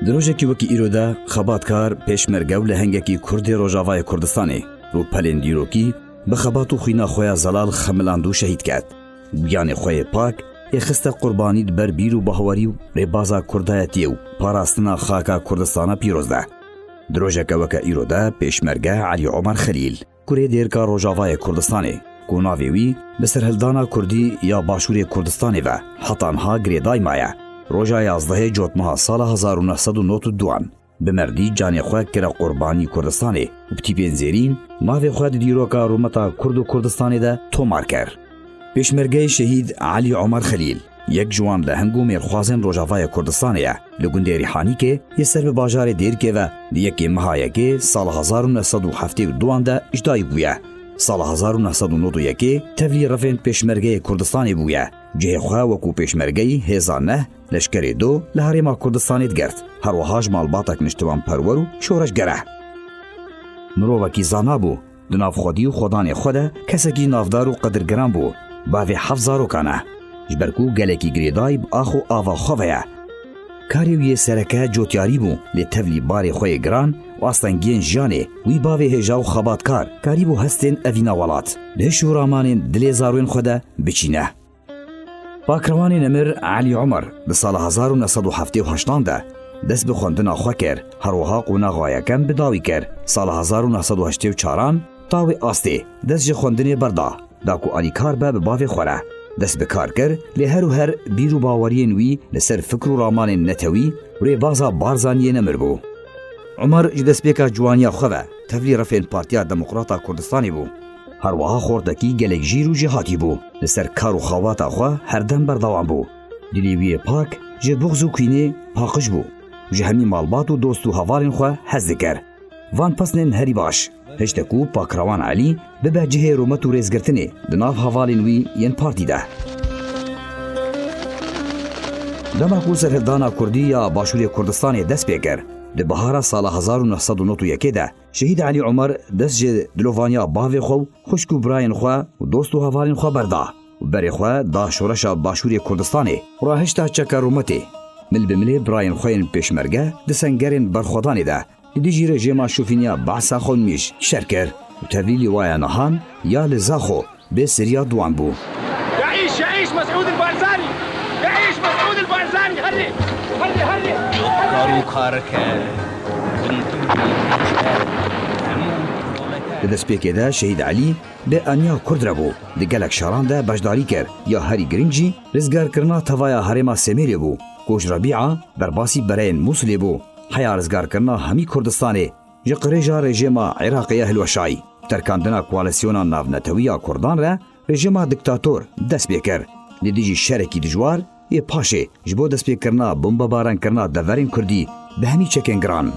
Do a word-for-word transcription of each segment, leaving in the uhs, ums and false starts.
Di rojekî wekî îro de xebatkar, pêşmerge û lehengekî Kurd ê Rojavayê Kurdistanê rûpelên dîrokî bi xebat û xwîna xwe ya zelal xemiland û şehîd ket. Giyanê xwe yê pak ê xiste qurbanî di ber bîr û bahwerî û rêbaza kurdayetiyê û parastina xaka Kurdistana pîroz de. Di rojeke weke îro de pêşmerge Elî Omer Xelîl, kurê dêrka Rojavayê Kurdistanê, ku navê wî bi serhildana kurdî ya Başûrê Kurdistanê ve heta niha girêdayî maye, roja yazdehê Cotmeha sala hezar û neh sed û nod û duan bi merdî canê xwe kire qurbanî Kurdistanê û bi tîpên zêrîn navê xwe di dîroka rûmeta Kurd û Kurdistanê de tomar kir. Pêşmergeyê Şehîd Elî Omer Xelîl, yek ji wan leheng û mêrxwazên Rojavayê Kurdistanê ye. Li gundê Rîhanîkê yê ser bi bajarê Dêrikê ve di yekê meha yekê sala hezar û neh sed û heftê û duan de ji dayik bûye. Sala hezar û neh sed û nod û yekê tevlî refên pêşmergeyê Kurdistanê bûye. Cihê xwe wekû pêşmergeyî hêza neh, leşkerê do li Herêma Kurdistanê digirt. Her wiha ji malbatek niştimanperwer û şoreşger e. Mirovekî zana bû. Di nav xwedî û xwedanê xwe de kesekî navdar û qedirgiran bû. Bavê heft zarokan e. Ji ber ku gelekî girêdayî bi ax û ava xwe ve ye. Karê wî yê sereke cotyarî bû, lê tevlî barê xwe yê giran û astengiyên jiyanê, wî bavê hêja û xebatkar karîbû hestên evîna welat di hiş û ramanên dilê zarwên xwe de biçîne. Pakrewanê nemir Elî Omer di sala hezar û neh sed û heftê û heştan de dest bi xwendina xwe kir, her wiha qonaxa yekem bi dawî kir. Sala hezar û neh sed û heştê û çaran tawê astê dest ji xwendinê berda, da ku alîkar be bi bavê xwe re. Dest bi kar kir, lê her û her bîr û baweriyên wî li ser fikr û ramanên netewî û rêbaza Barzaniyê nemir bû. Omer ji destpêka ciwaniya xwe ve tevlî refên Partiya Demokrata Kurdistanê bû. Her wiha xortekî gelek jîr û jêhatî bû. Li ser kar û xewata xwe herdem berdewam bû. Dilê wî yê pak ji buxz û kînê paqij bû. Ji hemî malbat û dost û hevalên xwe hez dikir. Van pesnên herî baş, hişte ku Pakrewan Elî bibe cihê rûmet û rêzgirtinê di nav hevalên wî yên partî de. Dema ku serhildana kurdî ya Başûrê Kurdistanê dest pê kir, di bihara sala hezar û neh sed û nod û yekê de Şehîd Elî Omer dest ji dilovaniya bavê xwe û xwişk û birayên xwe û dost û hevalên xwe berda û berê xwe da şoreşa Başûrê Kurdistanê û rahişta çeka rûmetê. Mil bi milê birayên xwe yên pêşmerge di sengerên berxwedanê de li dijî rejêma şofîniya Behsa Xwemnîş şer kir û tevlî lîwaya nihan ya li Zaxo bê seriya di wan bû. يعيش، يعيش مسعود البارزاني! يعيش مسعود البارزاني! هلي، هلي، هلي! Kar û karker, gundir û koçber, hemû proleter. Di destpêkê de Şehîd Elî bi aniya Kurd re bû. Di gelek şeran de beşdarî kir. Ya herî girîng jî rizgarkirina tevaya herêma Semêlê bû, ku ji Rebîa berbasî bereyên Mûsilê bû. Heya rizgarkirina hemî Kurdistanê ji qirêja rejêma Iraqê ya hilweşayî, terkandina koalîsyona navnetewî ya Kurdan re rejêma diktator dest pê kir. Li dijî şerekî dijwar yê paşê ji bo destpêkirina bombebarenkirina deverên Kurdî bi hemî çekên giran,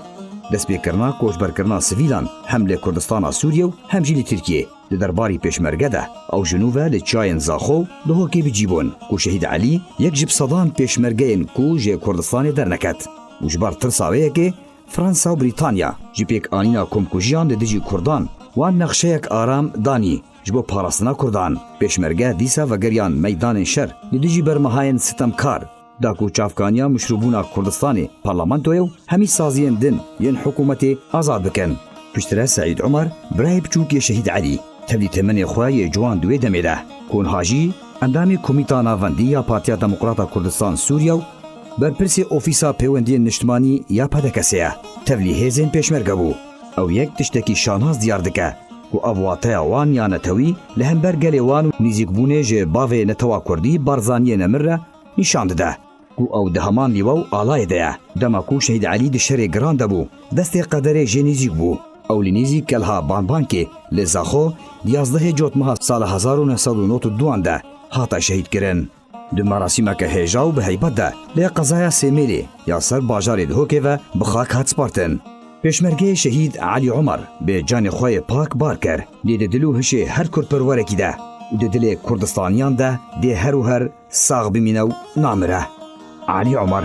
destpêkirina koçberkirina sivîlan hem li Kurdistana Sûriye û hem jî li Tirkiyê. Di derbarî pêşmerge de ew ji nû ve li çiyayên Zaxo û Duhokê bi cî bûn, ku Şehîd Elî yek ji bi sedan pêşmergeyên ku ji Kurdistanê derneket û ji ber tirsa wê yekê Fransa û Brîtanya ji pêkanîna komkujiyan li dijî Kurdan wan nexşeyek aram danî ji bo parastina Kurdan. Pêşmerge dîsa vegeriyan meydanên şer li dijî bermehayên sitemkar, da ku çavkaniya mişrûbûna Kurdistanê, parlamentoyê û hemî saziyên din yên hikûmetê azad bikin. Piştre Seîd Omer, birayê biçûk yê Şehîd Elî, tevlî temenê xwe yê ciwan di wê demê de, ku niha jî endamê Komîta Navendî ya Partiya Demokrata Kurdistan Sûriye û berpirsê Ofîsa Pêwendiyên Niştimanî ya P D K'ê ye, tevlî hêzên pêşmerge bû. Ew yek tiştekî şanas diyar dike, ku ev wateya wan ya netewî li hember gelê wan û nîzîkbûnê ji bavê netewa Kurdî Barzaniyê nemir re nîşan dide, ku ew di heman lîwa û alayê de ye. Dema ku Şehîd Elî di şerê giran de bû, destê qederê jê nîzîk bû. Ew li nîzî Kelha Banbankê li Zaxo di yazdehê Cotmeha sala hezar û neh sed û nod û duan de hate şehîdkirin. Di merasîmeke hêja û bi heybet de li qezaya Sêmêlê ya ser bajarê Dihokê ve bi xak hat spartin. Pêşmergeyê Şehîd Elî Omer bi canê xwe yê pak bar kir. Lê di dil û hişê her kurdperwerekî de û di dilê Kurdistaniyan de dê her û her sax bimîne û namire. Elî Omer.